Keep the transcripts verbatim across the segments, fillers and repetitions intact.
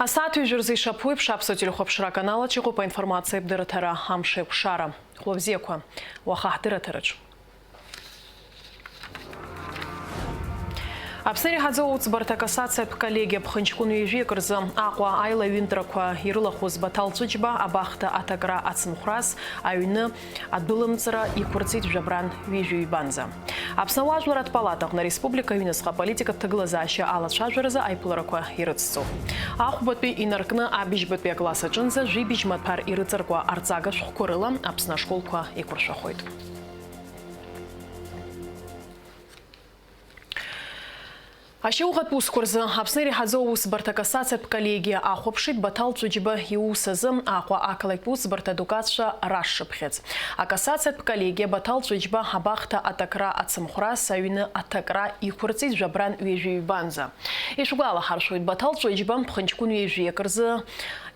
Асааҭ ҩажәа рзы ишаԥу еиԥш, Аԥсуа телехәаԥшра аканал аҿы иҟоуп аинформациатә дырраҭара Амш еиқәшара. Хәлабзиақәа, уаха ҳдырраҭараҿ. Аԥсны иреиҳаӡоу аусбарҭа акассациатә коллегиа ԥхынҷкәын ҩажәи акы рзы Аҟәа аилаҩынтрақәа ирылахәыз Баҭал Ҵәыџьба абахҭа аҭакра ацымхәрас аҩны адәылымҵра иқәырҵеит жәабран ҩажәи ҩбанӡа. Аԥсны ауаажәларратә палатаҟны ареспублика аҩныҵҟа аполитикатә ҭагылазаашьа алацәажәаразы аиԥыларақәа ирыцҵоуп. Ахәбатәи инаркны абыжьбатәи акласс аҿынӡа жәибжь маҭәар ирыҵаркуа арҵага шәҟәқәа рыла Аԥсны ашколқәа еиқәыршәахоит. Ашьауӷатә усқәа рзы Аԥсны иреиҳаӡоу аусбарҭа акассациатә коллегиа ахәаԥшит Баҭал Ҵәыџьба иус азы Аҟәа ақалақьтә усбарҭа адукатцәа рашшыԥхьыӡ. Акассациатә коллегиа Баҭал Ҵәыџьба абахҭа аҭакра ацымхәрас аҩны аҭакра иқәырҵеит жәабран ҩажәи ҩбанӡа. Ишәгәалаҳаршәоит, Баҭал Ҵәыџьба ԥхынҷкәын ҩажәи акы рзы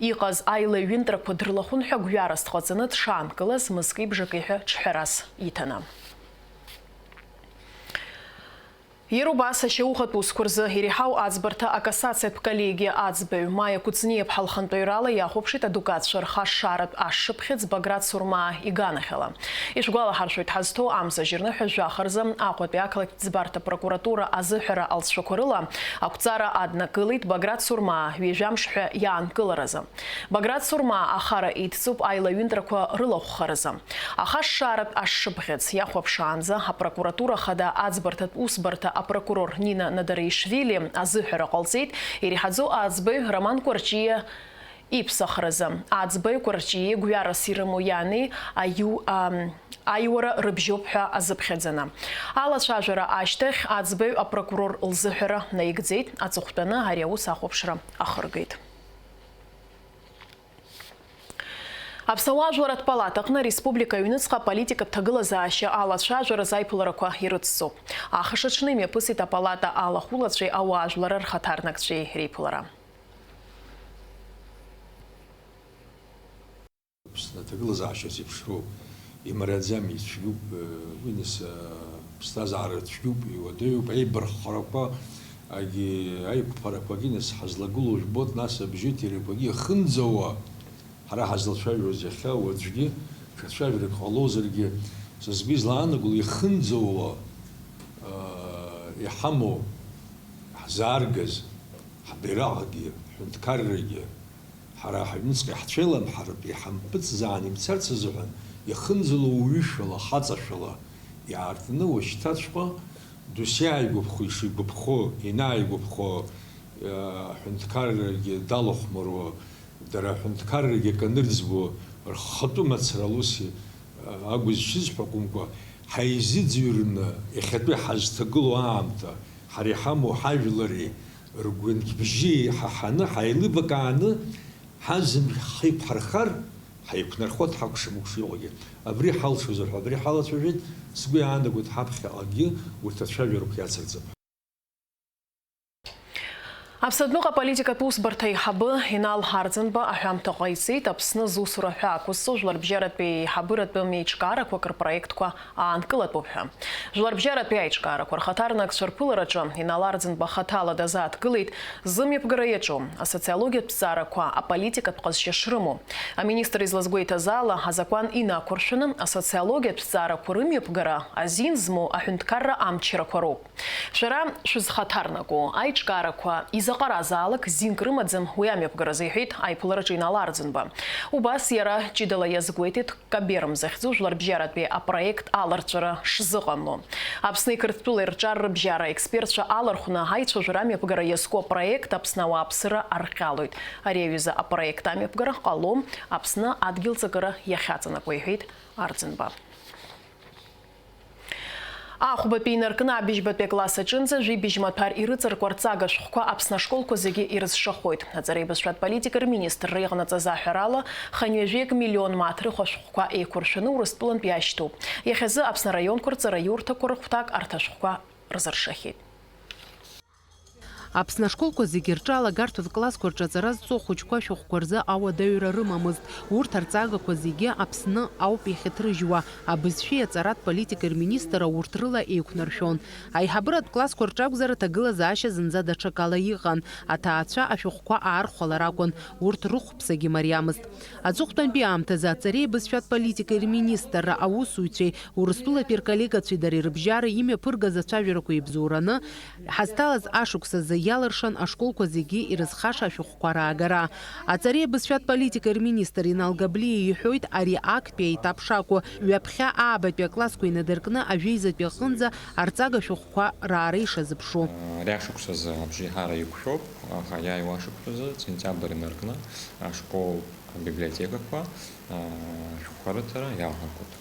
иҟаз аилаҩынтрақәа дрылахәын ҳәа гәҩарас дҟаҵаны дшаанкылаз мызки бжаки ҳәа ҿҳәарас иҭаны. Иара убас ашьауӷатә усқәа рзы иреиҳау аӡбарҭа акассациатә коллегиа аӡбаҩ Маиа Кәыҵниаԥҳа лхантәаҩрала иахәаԥшит адукатцәа рхашшааратә ашшыԥхьыӡ Баграт Сурмаа иганахьала. Ишәгәалаҳаршәоит, ҳазҭоу амза жьырныҳәа жәаха рзы Аҟәатәи ақалақьтә ӡбарҭа прокуратура азыҳәара алҵшәақәа рыла ақәҵара аднакылеит Баграт Сурмаа ҩажәа мш ҳәа иаанкыларазы. Баграт Сурмаа ахара идҵоуп аилаҩынтрақәа рылахәхаразы. Ахашшааратә ашшыԥхьыӡ иахәаԥшаанӡа апрокуратура хада аӡбарҭатә усбарҭа апрокурор Нина Надареишвили азыҳәара ҟалҵеит иреиҳаӡоу аӡбаҩ Роман Кәарҷиа иԥсахразы. Аӡбаҩ Кәарҷиа гәҩарас ирымоу иани аиу-, ам, аиуара рыбжьоуп ҳәа азыԥхьаӡаны. Алацәажәара ашьҭахь аӡбаҩ апрокурор лзыҳәара наигӡеит, аҵыхәтәаны ари аус ахәаԥшра ахыргеит. Аԥсны ауаажәларратә палатаҟны ареспублика аҩныҵҟа аполитикатә ҭагылазаашьа алацәажәаразы аиԥыларақәа ирыцҵоуп. Ахш аҽны имҩаԥысит апалата алахәылацәеи ауаажәларра рхаҭарнакцәеи реиԥылара. Аԥсны аҭагылазаашьа зеиԥшроу имариаӡам, ицәгьоуп, уи нас, аԥсҭазаара цәгьоуп, иуадаҩуп, аибарххарақәа, агьи аиқәԥарақәагьы нас ҳазлагылоу жәбоит, нас абжьы ҭирақәагьы ихынӡауа, ҳара ҳазлацәажәоз иахьа уаҵәгьы ҽацәажәарак ҟалозаргьы, са сгәы излаанаго ихынӡауа, аа, иҳамоу, ҳзааргаз, ҳбираҟгьы, ҳҳәынҭқаррагьы, ҳара ҳаҩныҵҟа иаҳцәеиламҳартә, иҳампыҵзаан имцарц азыҳәан, ихынӡало уаҩышәала, хаҵашәала иаартны уашьҭаҵәҟьа досиааигәаԥхо ишигәаԥхо, инааигәаԥхо, э, аҳәынҭқаррагьы далахәмаруа, дара аҳәынҭқаррагьы акы анырӡбо, рхатәы мацара ус, э, акәызшьыз ҳәа акәымкәа, ҳаизыӡырҩны иахьатәи ҳазҭагылоу аамҭа, ҳара иҳамоу ҳажәлари ргәынқьбжьи ҳаҳаны, ҳаилибакааны, ҳазымхеиқәҳархар, ҳаиқәнархо дҳакәшамыкәша иҟоугьы. Абри ҳалшозар ҳәа абри ҳалацәажәеит, сгәы иаанагоит ҳаԥхьаҟагьы урҭ ацәажәарақәа иацырҵап. Аԥсны адәныҟа аполитикатә усбарҭа аиҳабы Инал Арӡынба аҳәамҭа ҟаиҵеит, Аԥсны зусура ҳәа ақәызҵо жәларбжьаратәи еиҳабыратәым еиҿкаарақәак рпроектқәа аанкылатәуп ҳәа. Жәларбжьаратәи аиҿкаарақәа рхаҭарнакцәа рԥылараҿы Инал Арӡынба хаҭала дазааҭгылеит зымҩаԥгара иаҿу асоциологиатә ҭҵаарақәа аполитикатә ҟазшьа шрымоу. Аминистр излазгәеиҭаз ала, азакәан инақәыршәаны асоциологиатә ҭҵаарақәа рымҩаԥгара азин змоу аҳәынҭқарра амчрақәа роуп. Шәара шәызхаҭарнаку аиҿкаарақәа изаҟаразаалак зинк рымаӡам уи амҩаԥгаразы, иҳәеит аиԥылараҿы Инал Арӡынба. Убас иара ҷыдала иазгәеиҭеит Каберм захьӡу жәларбжьаратәи апроект аларҵәара шзыҟамло. Аԥсни Қырҭтәылеи рҿар рыбжьара експертцәа алархәны аицәажәара амҩаԥгара иазку апроект Аԥсны ауааԥсыра арҟьалоит. Ари аҩыза апроект амҩаԥгара ҟалом Аԥсны адгьылҵакыра иахьаҵанакуа, иҳәеит Арӡынба. Ахәбатәи инаркны абыжьбатәи акласс аҿынӡа жәибжь маҭәар ирыҵаркуа рҵага шәҟәқәа Аԥсны ашколқәа зегьы ирызшахоит. Аҵареи абызшәатә политикеи рминистрра иҟанаҵаз аҳәарала, хынҩажәеик миллион мааҭ рыхә ашәҟәқәа еиқәыршәаны Урыстәылантә иашьҭоуп. Иахьазы Аԥсны араионқәа рҵараиурҭақәа рыхәҭак арҭ ашәҟәқәа рзыршахьеит. Аԥсны ашколқәа зегьы рҿы алагарҭатә классқәа рҿы аҵара зҵо ахәыҷқәа ашәҟәқәа рзы ауадаҩра рымамызт. Урҭ арҵагақәа зегьы Аԥсны ауп иахьыҭрыжьуа, абызшәеи аҵаратә политикеи рминистр аурҭ рыла еиқәнаршәон. Аиҳабыратә классқәа рҿы акәзар, аҭагылазаашьа зынӡа даҽакала иҟан, аҭаацәа ашәҟәқәа аархәалар акәын, урҭ рыхәԥсагьы мариамызт. Аҵыхәтәантәи аамҭазы аҵареи абызшәатә политикеи рминистрра аусзуҩцәеи Урыстәылатәи рколлегацәеи дареи рыбжьара имҩаԥыргаз ацәажәарақәа ибзоураны, ҳазҭалаз ашықәсазы иалыршан ашколқәа зегьы ирызхаша ашәҟәқәа раагара. Аҵареи абызшәатә политикеи рминистр Инал Габлиа иҳәоит, ари актәи аетап шакәу, ҩаԥхьа аабатәи аклассқәа инадыркны ажәеизатәи аҟынӡа арҵага шәҟәқәа раара ишазыԥшу. Ари ашықәсазы абжеиҳара иқәшәоуп, аха иааиуа ашықәсазы, сентиабр инаркны, ашкол абиблиотекақәа, а, ашәҟәқәа рыҭара иалагоит.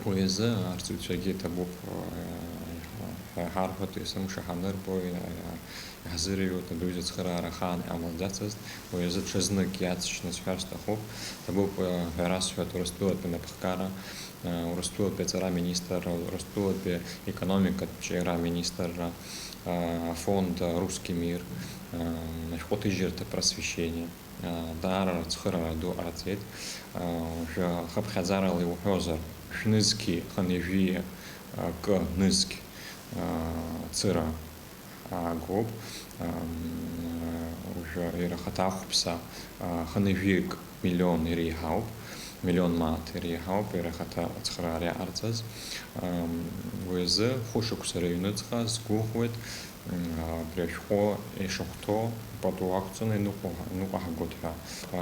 Уи азы арҵаҩцәагьы иҭабуп, а, ҳәа ҳарҳәоит, есымша ҳанырбо, а, иаҳзырыҩуеит, абри аҩыза ацхыраара ахаан иҟамлаӡацызт, уи азы ҽазнык иаҵшьны сҳәар сҭахуп. Ҭабуп, а, ҳәа расҳәоит Урыстәылатәи анапхгара, а, Урыстәылатәи аҵара аминистрра, Урыстәылатәи економикатә ҿиара аминистрра, а, афонд Русский мир, а, ашәҟәыҭыжьырҭа просвещение. Даара ацхыраара ду ҟарҵеит. Уажәы хыԥхьаӡарала иуҳәозар, шәнызқьи хынҩажәи акы нызқь цыра аагоуп. Уажәы иара ахаҭа ахәԥса хынҩажәик миллион иреиҳауп, миллион мааҭ иреиҳауп иара ахаҭа ацхыраара иаҟарҵаз. Уи азы хәышықәса рыҩныҵҟа сгәыӷуеит. Абри ашәҟәы ишахәҭоу пату ақәҵаны иныҟәо-, иныҟәаҳгоит ҳәа.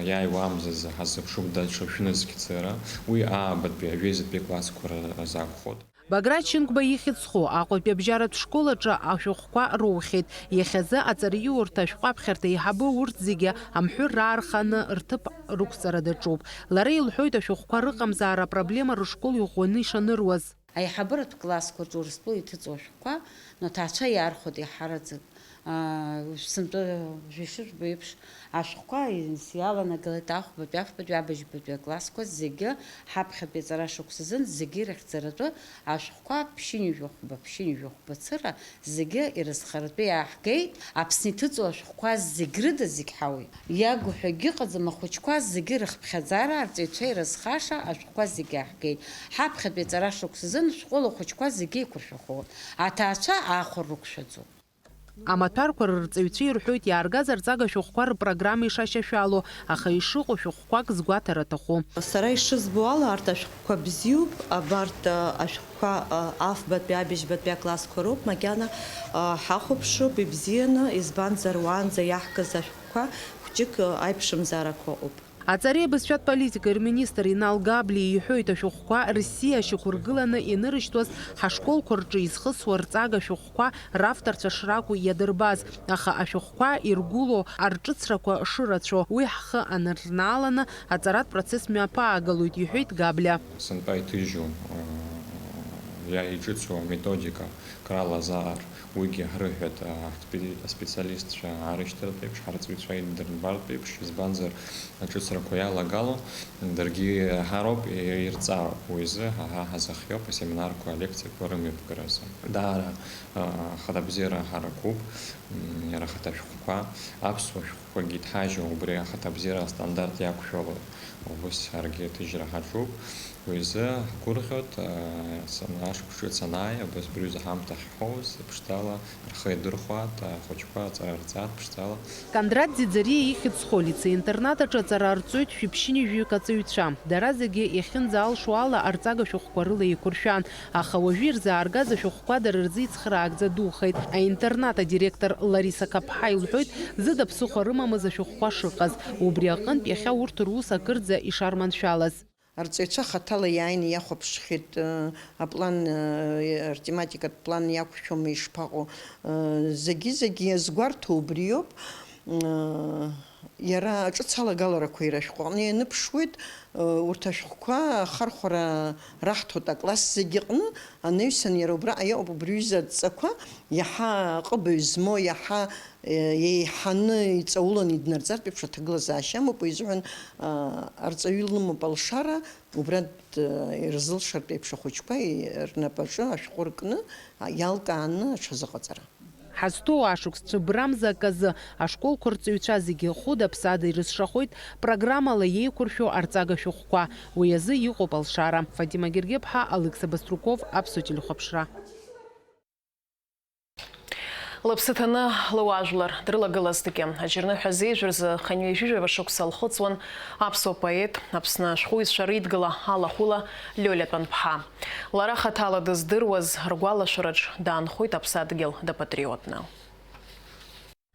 Иааиуа амзазы ҳаззыԥшуп даҽа шәнызқь цыра, уи аабатәи, ажәеизатәи классқәа рзы акәхоит. Баграт Шьынқәба ихьӡ зху Аҟәатәи абжьаратә школ аҿы ашәҟәқәа роухьеит. Иахьазы аҵараиурҭа ашәҟәы аԥхьарҭа еиҳабы урҭ зегьы амҳәыр раарханы рҭыԥ рықәҵара даҿуп. Лара илҳәоит ашәҟәқәа рыҟамзаара апроблема рышкол иӷәӷәаны ишаныруаз. Аиҳабыратә классқәа рҿы Урыстәыла иҭыҵуа ашәҟәқәа, но аҭаацәа иаархәоит иаҳараӡак. Аа, сынтәа жәа ишыжәбо еиԥш, ашәҟәқәа инс-, иаланагалеит ахәбатәи, афбатәи, абыжьбатәи аклассқәа зегьы ҳаԥхьатәи аҵара шықәсазын, зегьы ирыхьӡаратәы ашәҟәқәа ԥшьынҩажәи хәба, ԥшьынҩажәи хәба цыра зегьы ирызхаратәы иааҳгеит. Аԥсны иҭыҵуа ашәҟәқәа зегь рыда зегь ҳауеит. Иагу ҳәагьы ыҟаӡам, ахәыҷқәа зегьы рыхԥхьаӡара арҵаҩцәа ирызхаша ашәҟәқәа зегь иаҳгеит. Ҳаԥхьатәи аҵара шықәсазын шәҟәыла ахәыҷқәа зегьы еиқәыршәахоит. Аҭаацәа аахәара рықәшәаӡом. Амаҭәарқәа рырҵаҩцәа ирҳәоит, иааргаз арҵага шәҟәқәа рпрограмма ишашьашәало, аха ишыҟоу шәҟәқәак згәаҭара аҭаху. Сара ишызбо ала, арҭ ашәҟәқәа бзиоуп, абарҭ, а, ашәҟәқәа, а, афбатәи, абыжьбатәи аклассқәа роуп, макьана, а, ҳахәаԥшып ибзианы, избанзар, уаанӡа иаҳкыз ашәҟәқәа хәҷык, а, аиԥшымзаарақәа ыҟоуп. Аҵареи абызшәатә политикеи рминистр Инал Габлиа иҳәоит, ашәҟәқәа Россиа ашьақәыргыланы ианырышьҭуаз ҳашколқәа рҿы изхысуа рҵага шәҟәқәа равторцәа шракәу иадырбаз, аха ашәҟәқәа иргәылоу арҿыцрақәа шырацәоу, уи ҳхы анырнааланы аҵаратә процесс мҩаԥаагалоит, иҳәеит Габлиа. Сынтәа иҭыжьу, э, иа-, иҿыцу аметодика кралазар, уигьы ҳрыҳәеит, а, аспе-, аспециалистцәа аарышьҭыртә еиԥш, ҳарҵаҩцәа идырбартә еиԥш, избанзар, аҿыцрақәа иалагало, даргьы ҳароуп, и-, ирҵароуп. Уи азы ҳа, ҳа ҳазыхиоуп, асеминарқәа, алекциақәа рымҩаԥгаразы. Даара, а, ахаҭабзиара ҳаракуп, м, иара ахаҭа ашәҟәқәа, аԥсуа шәҟәқәагьы иҭҳажьу убри ахаҭабзиара астандарт иақәшәало, убыс ҳаргьы аҭыжьра ҳаҿуп. Уи азы ҳгәырӷьоит, а, сана-, ашықәс ҿыц анааи, абас абри аҩыза ҳамҭа ахьҳәоуз, ԥшӡала рхы иадырхәааит, ахәыҷқәа аҵара рҵааит ԥшӡала. Кондрат Ӡиӡариа ихьӡ зху алицеи-интернат аҿы аҵара арҵоит шәиԥшьынҩажәаҩык аҵаҩцәа. Дара зегьы иахьынӡаалшо ала арҵага шәҟәқәа рыла еиқәыршәан, аха уажәы ирзааргаз ашәҟәқәа дара рзы ицхыраагӡа духеит. Аинтернат адиректор Лариса Қаԥҳа илҳәоит, зыда ԥсыхәа рымамыз ашәҟәқәа шыҟаз. Убри аҟынтә иахьа урҭ рус акырӡа ишарманшәалаз. Арҵаҩцәа хаҭала иааины иахәаԥшхьеит, э, аплан, э, атематикатә план иақәшәома, ишԥаҟоу, э, зегьы-зегьы иазгәарҭо убриоуп. Э, иара ҿыц алагаларақәа иара ашәҟәы аҟны ианыԥшуеит, э, урҭ ашәҟәқәа ахархәара раҳҭоит акласс зегьы аҟны, анаҩсан иара убраҟа иҟоуп убри аҩыза адҵақәа, иаҳа аҟыбаҩ змоу, иаҳа еиҳаны иҵауланы иднарҵартә еиԥш аҭагылазаашьа амоуп, уи азыҳәан, а, арҵаҩы илымоуп алшара, убра д-, ирзылшартә еиԥш ахәыҷқәа и-, рнапаҿы ашәҟәы ркны, а, иалкааны аҽазыҟаҵара. Ҳазҭоу ашықәс цәыббрамза аказы, ашколқәа рҵаҩцәа зегьы хәыда-ԥсада ирызшахоит программала еиқәыршәо арҵага шәҟәқәа. Уи азы иҟоуп алшара. Фатима Гергеԥҳа, Алықьса Баструков, Аԥсуа телехәаԥшра. Лыԥсы ҭаны лыуаажәлар дрылагылазҭгьы, аџьарныҳәа зеижә рзы хынҩажәижәаба шықәса лхыҵуан аԥсуа поет, Аԥсны ашәҟәыҩҩцәа ридгыла алахәыла Лиолиа Тәанԥҳа. Лара хаҭала дыздыруаз ргәалашәараҿ даанхоит аԥсадгьыл дапатриотны.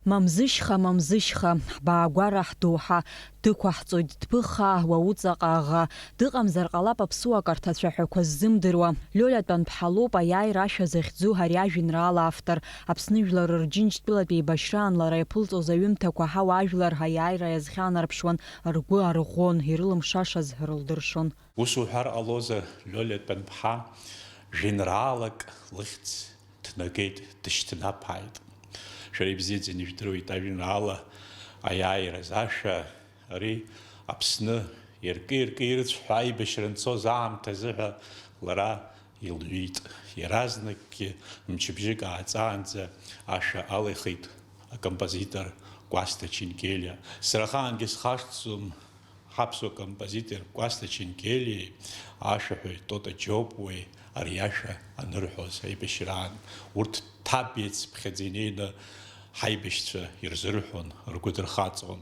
Мамзышьха, мамзышьха, ҳбаагәара ҳдоуҳа, дықәаҳҵоит дԥыххаа уа уҵаҟа аӷа, дыҟамзар ҟалап аԥсуак арҭ ацәаҳәақәа ззымдыруа. Лиолиа Тәанԥҳа лоуп аиааира ашәа захьӡу ари ажәеинраала автор. Аԥсны жәлар рџьынџьтәылатә еибашьраан лара иаԥылҵоз аҩымҭақәа ҳауаажәлар ҳаиааира иазхьанарԥшуан, ргәы арӷәӷәон, ирылымшашаз рылдыршон. Ус уҳәар ҟалозар, Лиолиа Тәанԥҳа жәеинраалак лыхьӡ ҭнагеит, дышьҭнаԥааит. Шәара ибзиаӡаны ижәдыруеит ажәеинраала аиааираз ашәа, ари Аԥсны иркы-иркы ирыцәҳәа аибашьра анцоз аамҭазы ҳәа лара илҩит. Иаразнакгьы мчыбжьык ааҵаанӡа ашәа алихит акомпозитор Кәасҭа Ченгелиа. Сара ахаангьы схашҭӡом, ҳаԥсуа композитор Кәасҭа Ченгелиеи ашәаҳәаҩ Тота Џьопуеи ари ашәа анырҳәоз аибашьраан, урҭ ҭабиацыԥхьаӡа инеины ҳаибашьцәа ирзырҳәон, ргәы дырхаҵон.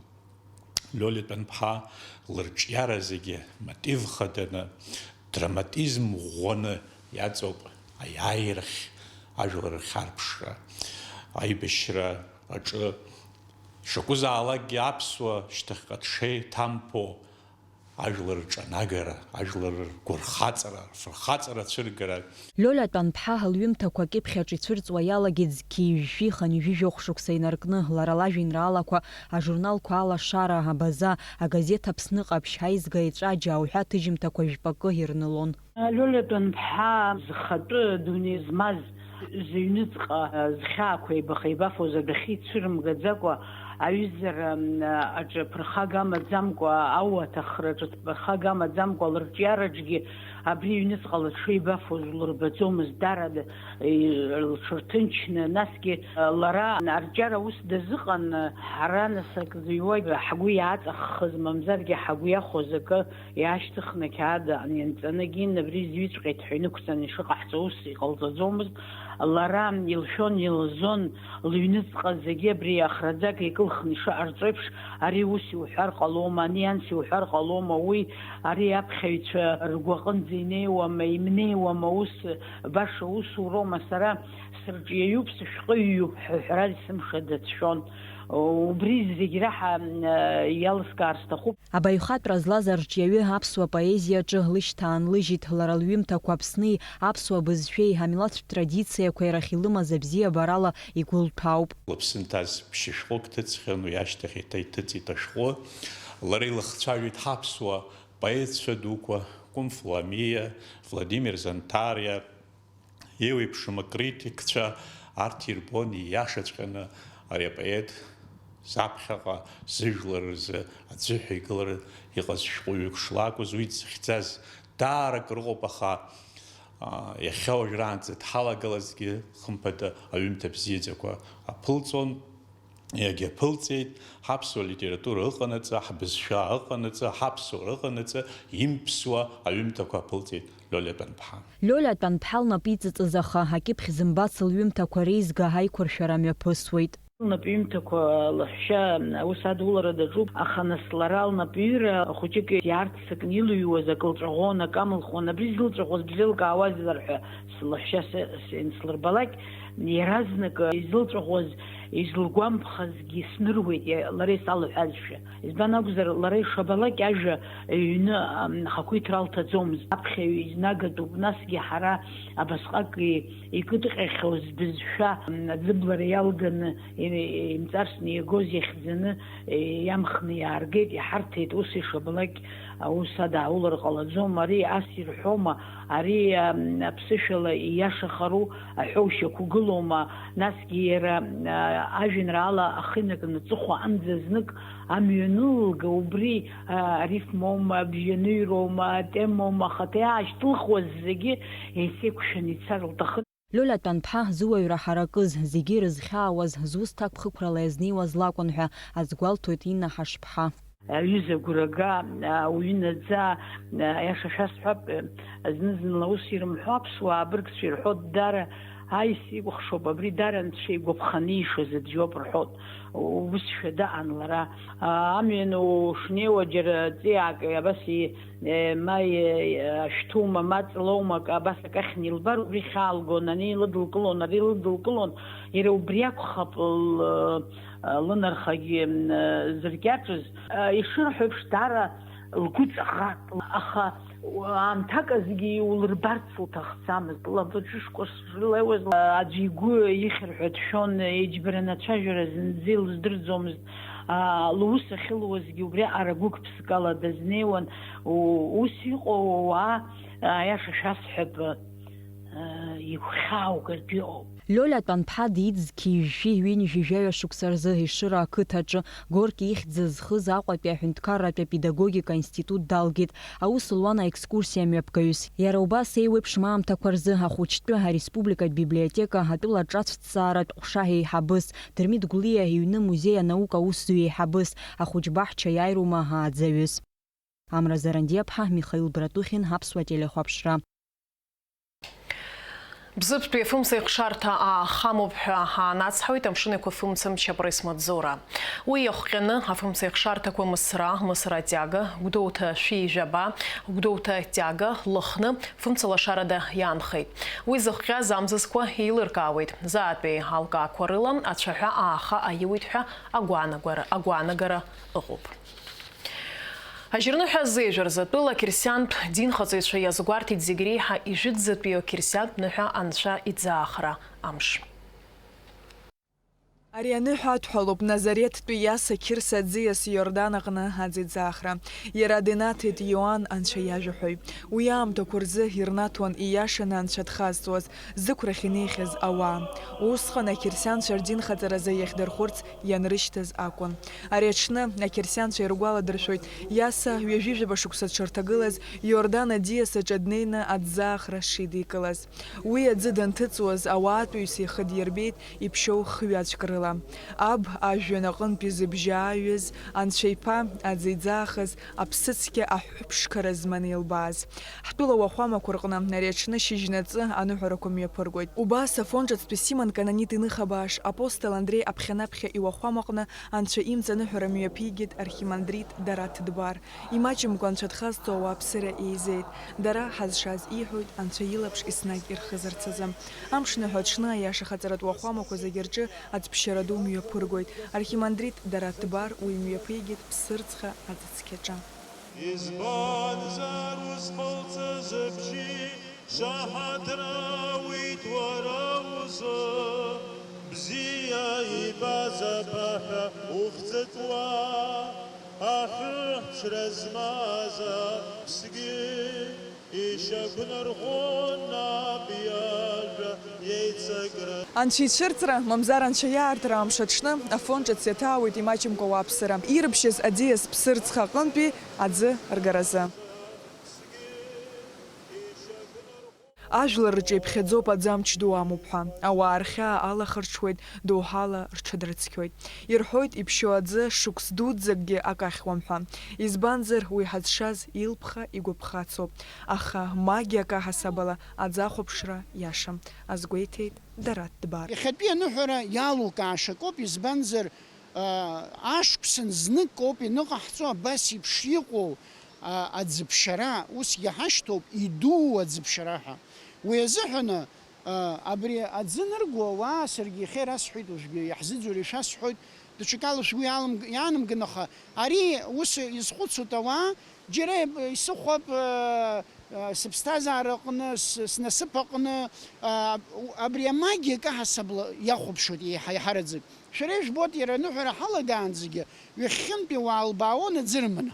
Лиолиа Тәанԥҳа лырҿиара зегьы мотив хаданы, драматизм ӷәӷәаны иаҵоуп аиааирахь, ажәлар рхьарԥшра, аибашьра аҿы. Шакәызаалакгьы аԥсуа шьҭахьҟа дшеиҭамԥо ажәлар рҿанагара, ажәлар ргәырхаҵара, рфырхаҵара ацәыргара. Лиолиа Тәанԥҳа лҩымҭақәа акьыԥхьаҿ ицәырҵуа иалагеит зқьи жәшәи хынҩажәи жәохә шықәса инаркны, лара лажәеинраалақәа ажурналқәа Алашара, Абаза, агазеҭ Аԥсны Ҟаԥшь, Аизга Еҵәаџьаа уҳәа аҭыжьымҭақәа жәпакы ирнылон. Лиолиа Тәанԥҳа зхатәы дунеи змаз, зыҩныҵҟа зхьаақәа еибах-еибафоз адәахьы ицәырымгаӡакәа, аҩызара аҿы ԥырхага амаӡамкәа, ауаҭахраҿы ԥырхага амаӡамкәа, лырҿиараҿгьы абри аҩныҵҟала дшеибафоз улырбаӡомызт, дара лҽырҭынчны, насгьы лара арҿиара ус дазыҟан, ҳара нас акы зыҩуа ҳгәы иааҵаххыз, мамзаргьы ҳагәы иахәоз акы иаашьҭыхны ақьаад аҟны ианҵаны, Гин, абри зҩыҵәҟьеит ҳәа инықәҵаны ишыҟаҳҵо ус иҟалҵаӡомызт. Лара илшәон, илзон, лыҩныҵҟа зегьы абри ахраӡага икылхны ишыҟарҵо еиԥш, ари ус иуҳәар ҟалома, ани анс иуҳәар ҟалома, уи ари аԥхьаҩцәа ргәаҟынӡа инеиуама, имнеиуама, ус баша усуроума, сара сырҿиаҩуп, сышәҟәыҩҩуп ҳәа ҳәарада сымшада дшәон. Убри зегь раҳа, м, иалыскаар сҭахуп. Абаҩхатәра злаз арҿиаҩы аԥсуа поезиаҿы лышьҭаан лыжьит, лара лҩымҭақәа Аԥсни аԥсуа бызшәеи, амилаҭтә традициақәеи рахь илымаз абзиабарала игәылҭәаауп. Лыԥсы нҭаз ԥшьышәҟәык ҭыҵхьан, уи ашьҭахь еиҭа иҭыҵит ашәҟәы. Лара илыхцәажәеит ҳаԥсуа поетцәа дуқәа, Кәымф Ламиа, Владимир Занҭариа, еиуеиԥшым акритикцәа, арҭ ирбон ииашаҵәҟьаны ари апоет заԥхьаҟа зыжәлар рзы аӡәы ҳәа игылар иҟаз шәҟәыҩҩык шлакәыз, уи дзыхьӡаз даара акрыҟоуп, аха, а, иахьа уажәраанӡа дҳалагалазгьы, хымԥада, аҩымҭа бзиаӡақәа аԥылҵон. Иагьаԥылҵеит, ҳаԥсуа литература ыҟанаҵы, ҳбызшәа ыҟанаҵы, ҳаԥсуара ыҟанаҵы, имԥсуа аҩымҭақәа аԥылҵеит Лиолиа Тәанԥҳа. Лиолиа Тәанԥҳа лнапы иҵыҵыз аха, акьыԥхь зымбац лҩымҭақәа реизга аиқәыршәара мҩаԥысуеит. Лнапҩымҭақәа лаҳәшьа аус адулара даҿуп, аха нас лара лнапҩыра хәыҷык иаарццакны илыҩуаз акы лҵәаӷәон, акы амылхуан, абри зылҵәаӷәоз бжьылкаауазар ҳәа. Лаҳәшьа са, са, слырбалак, иаразнак изылҵәаӷәаз, изылгәамԥхазгьы сныруеит, иа-, лара исалҳәазшәа. Избан акәзар, лара ишабалак ажәа ҩны, ам, ахақәиҭра алҭаӡомызт. Аԥхьаҩ изнагатәуп, насгьы ҳара абасҟак и-, икыдҟьахьоу збызшәа, м, аӡыблара иалганы, и-, имҵарсны иагоз иахьӡаны, и-, иамхны иааргеит, иҳарҭеит, ус ишабалак аус адааулар ҟалаӡом. Ари ас ирҳәома, ари, ам, аԥсышәала ииашахару аҳәоушьа қәгылоума? Насгьы иара, а, ажәеинраала ахы инаркны аҵыхәа амӡа знык амҩа анылылга, убри, а, арифмоума, абжьаныҩроума, атемоума, ахаҭа иаашьҭылхуаз зегьы еицеиқәшәаны ицар лҭахын. Лиолиа Тәанԥҳа зыуаҩра ҳаракыз, зегьы ирызхьаауаз, зус ҭакԥхықәрала иазнеиуаз лакәын ҳәа азгәалҭоит Инна Ҳашԥҳа. Аҩыза гәрага, ауаҩы наӡа, аиаша шәасҳәап, зны-зынла ус ирымҳәо аԥсуаа абыргцәа ирҳәо, дара аис икәыхшоуп, абри дара анцәа игәаԥханы ишаз аӡә иоуп рҳәоит. Убыс шәада ан лара. Амҩан ушнеиуа џьара ҵиаак абас и-, Е, ма, е, ашәҭума, ма ҵлоума, ак-, абас акы ахьнеилбар, убри хьаа лгон, ани лыдылкылон, ари лыдылкылон, иара убри акәхап л-, лынархагьы, м, зыркьаҿыз. Е, ишырҳәо еиԥш, даара лгәы ҵаӷат, аха аамҭак азгьы иулырбарц лҭахӡамызт. Лабаџышкәа шрылеиуаз, аӡәы игәы ихьыр ҳәа дшәон, иџьбараны ацәажәара зынӡа илыздырӡомызт. Аа, лус ахьылуазгьы убриаҟара гәык-ԥсыкала дазнеиуан. У-, ус иҟоу ауаа, аиаша шәасҳәап, аа, игәхьааугартә иҟоуп. Лиолиа Тәанԥҳа диит зқьи жәшәи ҩынҩажәи жәаҩа шықәса рзы Ешыра ақыҭаҿы. Горки ихьӡ зхыз Аҟәатәи аҳәынҭқарратә апедагогика аинститут далгеит. Аус луан аекскурсиа мҩаԥгаҩыс. Иара убас еиуеиԥшым аамҭақәа рзы ахәыҷтәы ареспубликатә библиотека атәыла ҿацә ҭҵааратә ҟәша еиҳабыс, Дырмит Гәлиа иҩны музеи анаука аусзуҩ еиҳабыс, ахәыҷбаҳча иааирума ааӡаҩыс. Амра Зарандиаԥҳа, Михаил Братухин, Аԥсуа телехәаԥшра. Бзыԥтәи афымца ихшарҭа аахамоуп ҳәа аанацҳауеит Амшын Еиқәа фымцамч апресс-маҵзура. Уи иахҟьаны афымца ихшарҭақәа Мысра, Мысра Тиага, Гәдоуҭа Шәи-Жәаба, Гәдоуҭа Тиага, Лыхны, фымца лашарада иаанхеит. Уи зыхҟьаз амзызқәа еилыркаауеит. Заатәи алкаақәа рыла ацәаҳәа ааха аиуеит ҳәа агәаанагара, агәаанагара ыҟоуп. Ажьырныҳәа азеижә рзы атәыла ақьырсиантә динхаҵаҩцәа иазгәарҭеит зегь реиҳа ижәытәӡатәи ақьырсиантә ныҳәа анцәа иӡаахра амш. Ари аныҳәа адҳәалоуп Назареттәи Иаса Қьырса аӡиас Иордан аҟны аӡ иӡаахра. Иара денаҭеит Иоанн анцәа иажәаҳәаҩ. Уи аамҭақәа рзы ирнаҭон ииашаны анцәа дхазҵоз, зықәрахь инеихьаз ауаа. Усҟан ақьырсианцәа рдинхаҵаразы иахьдырхәырц ианрышьҭаз акәын. Ари аҽны ақьырсианцәа иргәаладыршәоит Иаса ҩажәижәаба шықәса дшырҭагылаз Иордан аӡиас аҿы днеины аӡӡаахра шидикылаз. Уи аӡы данҭыҵуаз ауаатәыҩса ихы дирбеит иԥшьоу хҩаҵәк рыла. Аб ажәҩан аҟынтәи зыбжьы ааҩыз, Анцәа иԥа аӡы иӡаахыз, аԥсыцқьа аҳәыԥшқара зманы илбааз. Ҳтәыла уахәамақәа рҟны ари аҽны шьыжьнаҵы аныҳәарақәа мҩаԥыргоит. Убас Афон ҿыцтәи Симон Кананит иныха бааш апостол Андреи аԥхьанаԥхьа иуахәамаҟны Анцәа имҵаныҳәара мҩаԥигеит архимандрит Дараҭ Дбар. Имаҷымкәа Анцәа дхазҵо ауааԥсыра еизеит. Дара ҳазшаз иҳәоит Анцәа илаԥш еснагь ирхызарц азы. Амшныҳәа аҽны аиаша хаҵаратә уахәамақәа зегьы рҿы аӡԥшьара ду мҩаԥыргоит. Архимандрит Дараҭ Дбар уи мҩаԥигеит Ԥсырӡха аӡыцқьаҿы. Избанзар узхылҵыз абжьи шаҳаҭра ауит уара узы, бзиа ибаз абаҳәа ухьӡытәуа, аҳәыҳәшьра змаз аԥсгьы ишьақәнарӷәӷәон аб иажәа еицакра. Анцәа ицәырҵра, мамзар Анцәа иаартра амш аҽны Афон ҿыц иаҭаауеит имаҷымкәа ауааԥсыра. Ирыԥшьаз аӡиас Ԥсырӡха аҟынтәи аӡы ргаразы. Ажәлар рҿы иԥхьаӡоуп аӡы амч ду амоуп ҳәа. Ауаа рхьаа алахырҽуеит, доуҳала рҽадрыцқьоит. Ирҳәоит, иԥшьоу аӡы шықәс дуӡӡакгьы акахьуам ҳәа. Избанзар, уи ҳазшаз илԥха, игәаԥхацоуп. Аха магиа акаҳасабала аӡахәаԥшра иашам, азгәеиҭеит Дараҭ Дбар. Иахьатәи аныҳәара иалукаашакоуп, избанзар, аа, ашықәсан знык ауп ианыҟаҳҵо абас еиԥш иҟоу, аа, аӡыԥшьара, усгьы ҳашьҭоуп, идуу аӡыԥшьара ҳәа. Уи азыҳәаны, аа, абри аӡы нырго ауаа, саргьы иахьа ирасҳәеит, уажәгьы иаҳзыӡырҩуа ишәасҳәоит, даҽакала шәгәы иалым-, иаанамган, аха ари ус изхәыцуеит ауаа, џьара исыхәап, аа, сыԥсҭазаара аҟны, с-, снасыԥ аҟны, а, абри амагиа акы ҳасабла иахәаԥшуеит еиҳа-, еиҳараӡак. Шәара ижәбоит, иара аныҳәара ҳалагаанӡагьы ҩахьхьынтәи уаалбаауан аӡы рыманы.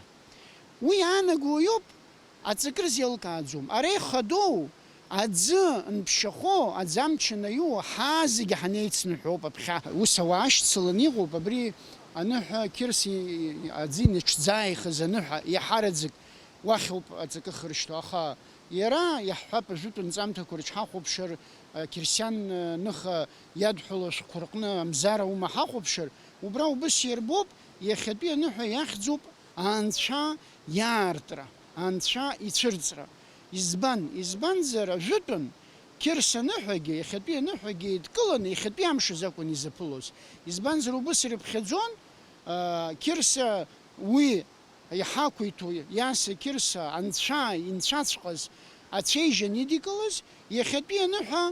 Уи аанаго иоуп, аҵакы рзеилкааӡом. Ара ихадоу, аӡы нԥшьахо, аӡы амч анаиуа, ҳаа зегьы ҳанеицныҳәоуп аԥхьа. Ус ауаа ашьцыланы иҟоуп, абри аныҳәа, Қьырси аӡы инаҽӡааихаз аныҳәа, иаҳараӡак Уахьоуп аҵакы хыршьҭоу, аха иара, иаҳҳәап, ажәытә нҵамҭақәа рыҽҳахәаԥшыр, ақьырсиан ныха иадҳәало ашәҟәқәа рҟны амзара ума ҳахәаԥшыр, убра убыс иарбоуп, иахьатәи аныҳәа иахьӡуп анцәа иаартра, анцәа ицәырҵра. Избан? Избанзар, ажәытәан, Қьырса аныҳәагьы, иахьатәи аныҳәагьы еидкыланы, иахьатәи амш азы акәын изаԥылоз. Избанзар, убыс ирыԥхьаӡон, аа, Қьырса уи иҳақәиҭу Иаса Қьырса анцәа инцәаҵәҟьаз ацәеижь анидикылаз, иахьатәи аныҳәа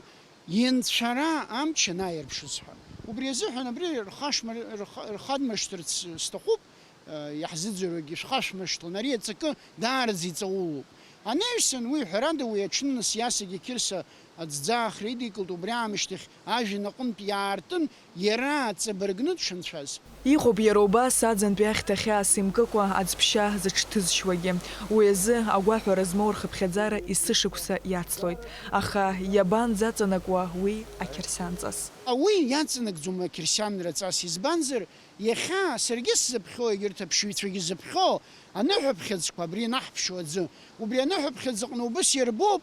инцәара амч анаирԥшыз ҳәа. Убри азыҳәан абри рхашма-, рха-, рхадмыршҭырц сҭахуп, э, иаҳзыӡырҩуагьы шәхашәмыршҭлан, ари аҵакы даараӡа иҵаулоуп. Анаҩсан уи, ҳәарада, уи аҽны нас Иасагьы Қьырса аӡӡаахра идикылт, убри аамышьҭахь ажәҩан аҟынтә иаартын, иара аҵабыргны дшынцәаз. Иҟоуп иара убас аӡынтәи ахьҭа хьаас имкыкәа аӡә ԥшьа зыҽҭызшьуагьы. Уи азы агәаҳәара змоу рхыԥхьаӡара есышықәса иацлоит. Аха иабанӡаҵанакуа уи ақьырсианҵас? Уи иаҵанакӡом ақьырсианраҵас, избанзар, иахьа саргьы сзыԥхьо, егьырҭ аԥшьаҩцәагьы зыԥхьо, аныҳәаԥхьыӡқәа абри ианаҳԥшуа аӡы, убри аныҳәаԥхьыӡ аҟны убыс иарбоуп,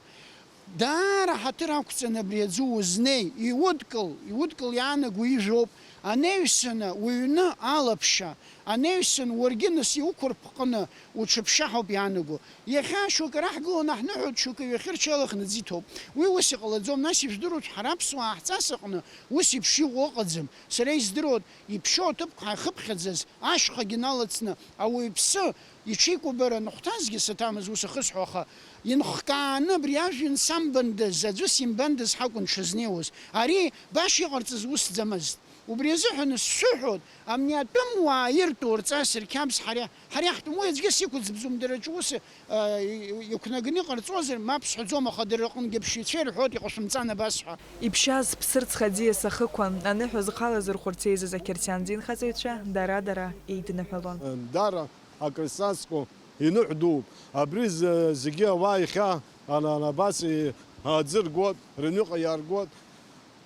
даара ҳаҭыр ақәҵаны абри аӡы узнеи, иудкыл, иудкыл иаанаго ижәоуп, анаҩсаны уҩны алаԥшьа, анаҩсан уаргьы нас иуқәырпҟны уҽыԥшаҳауп иаанаго. Иахьа шьоукы раҳгыланы ҳныҳәоит, шьоукы ҩахьырчалаханы ӡиҭоуп. Уи ус иҟалаӡом, нас ижәдыруеит, ҳара аԥсуаа ҳҵас аҟны ус еиԥш иҟоу ыҟаӡам. Сара издыруа, иԥшьоу аҭыԥқәа ҳахыԥхьаӡаз, ашьхагьы налаҵны, ауаҩԥсы иҽеикәабара аныхәҭазгьы саҭамыз ус ахысҳәо, аха инхкааны абри ажәҩан самбандаз, аӡәы симбандаз ҳакәын дшазнеиуаз. Ари баша иҟарҵаз усӡамызт. Убри азыҳәан сшәыҳәоит, амни атәым уаа иртәу рҵас рқьабз ҳара, ҳара иаҳтәым уи аӡәгьы сиқәыӡбӡом, дара рҿы ус, а, и-, иқәнаганы иҟарҵозар, мап сҳәаӡом, аха дара рҟынгьы аԥшьаҩцәа ирҳәоит, иҟашәымҵан абас ҳәа. Иԥшьаз ԥсырӡха аӡиас ахықәан, аныҳәа зхала зырхәарц еизаз ақьырсиан динхаҵаҩцәа дара-дара еидныҳәалон. Дара акрызҵазкуа иныҳә дууп. Абри з-, зегьы ауаа иахьа ана-, ана-, абас и-, аӡы ргоит, рыҩныҟа иааргоит.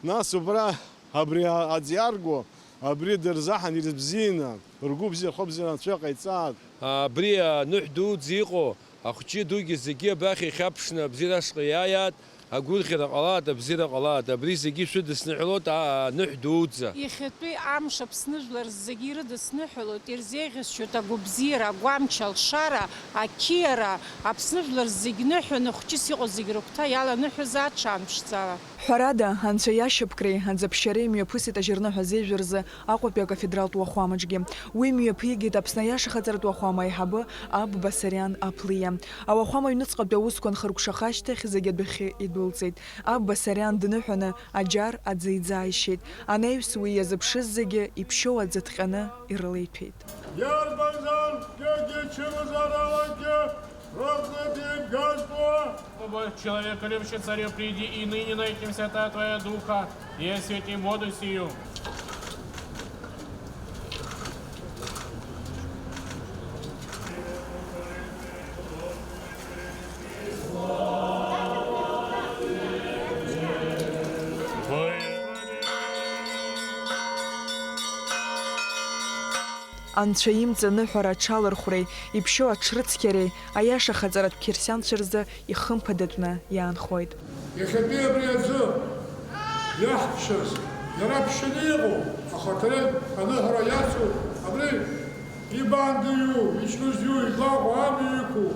Нас убра абри а-, аӡ иаарго, абри дырзаҳан ирыбзианы, ргәы бзиа, рхы бзиа анцәа иҟаиҵааит. Абри аныҳә дуӡӡа иҟоу ахәҷы дугьы зегьы абрахь ихьаԥшны абзиара ашҟа иааиааит. Агәырӷьара ҟалааит, абзиара ҟалааит, абри зегьы шәыдысныҳәалоит, аа, аныҳә дуӡӡа. Иахьатәи амш Аԥсны жәлар зегьы ирыдысныҳәалоит, ирзеиӷьасшьоит агәабзиара, агәамч, алшара, ақьиара, Аԥсны жәлар зегь ныҳәаны хәҷыс иҟоу зегь рыгәҭа иаланыҳәаз аҽа амшӡала. Ҳәарада, Анцәа иашьапкреи аӡаԥшьареи мҩаԥысит ажьырныҳәа зежә рзы Аҟәатәи акафедралтә уахәамаҿгьы. Уи мҩаԥигеит Аԥсны аиашахаҵаратә уахәама аиҳабы аб Басариан Аԥлиа. Ауахәама аҩныҵҟатәи аусқәа анхыркәшаха ашьҭахь зегьы адәахьы идәылҵит. Аб Басариан дныҳәаны аџьар аӡы иӡааишьеит. Анаҩс уи иазыԥшыз зегьы иԥшьоу аӡы ҭҟьаны ирылеиҭәеит. Иарбанзаалакгьы чымазааралагьы рыхәда деибгазтәуа. Чтобы человеколюбче царю приди и ныне, но и всята твоя духа, и освети воду сию. Анцәа имҵаныҳәара аҽалархәреи иԥшьоу аҽрыцқьареи аиашахаҵаратә қьырсианцәа рзы ихымԥадатәны иаанхоит. Иахьатәи абри аӡы иаҳԥшыз, иара ԥшьаны иҟоу, ахаҭарнак аныҳәара иацу, абри ибаандаҩу, ичмазаҩу, игәаҟуа амҩа иқәу,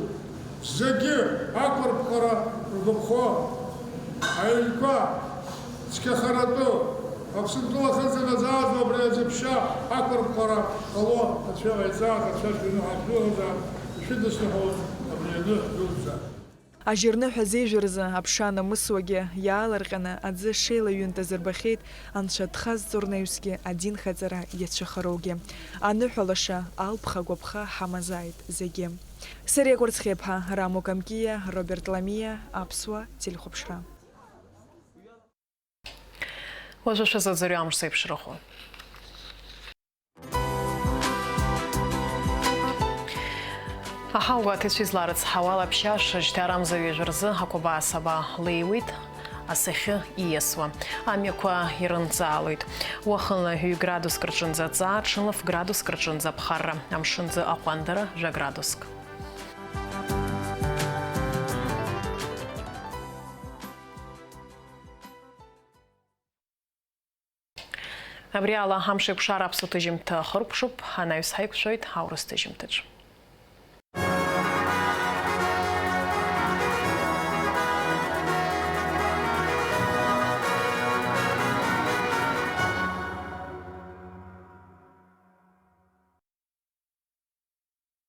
зегьы ақәырԥхара ргәаԥхо, аҩнқәа цқьахаратәы, Аԥсынтәыла ахьынӡанаӡааӡо абри аӡыԥшьа ақәырԥхара ҟало, Анцәа иҟаиҵааит, Анцәа шәыҩны ҳашәыҳәозаап, ишәыдысныҳәалоит абри аныҳә дуӡӡа. Ажьырныҳәа зежә рзы аԥша анамысуагьы иаалырҟьаны аӡы шеилаҩынтыз рбахьеит Анцәа дхазҵо рнаҩсгьы адинхаҵара иацәыхароугьы. Аныҳәа лаша алԥха агәаԥха ҳамазааит зегьы. Сариа Кәарцхиаԥҳа, Рамо Камкиа, Роберт Ламиа, Аԥсуа телехәаԥшра. Уажәы шәазыӡырҩы амш зеиԥшрахо. Аҳауа гәаҭеицәа изларыцҳауа, ала ԥшьа шажьҭарамза ҩажәа рзы ақәабаа саба леиуеит, асахьы ииасуа. Амҩақәа ирынҵаалоит. Уахынла ҩ-градуск рҿынӡа аҵаа, ҽынла ф-градуск рҿынӡа аԥхарра, амшынӡы аҟәандара жәа-градуск. Абри ала Амшеикәшара аԥсуа ҭыжьымҭа ахыркәшоуп, анаҩс ҳаиқәшәоит аурыс ҭыжьымҭаҿ.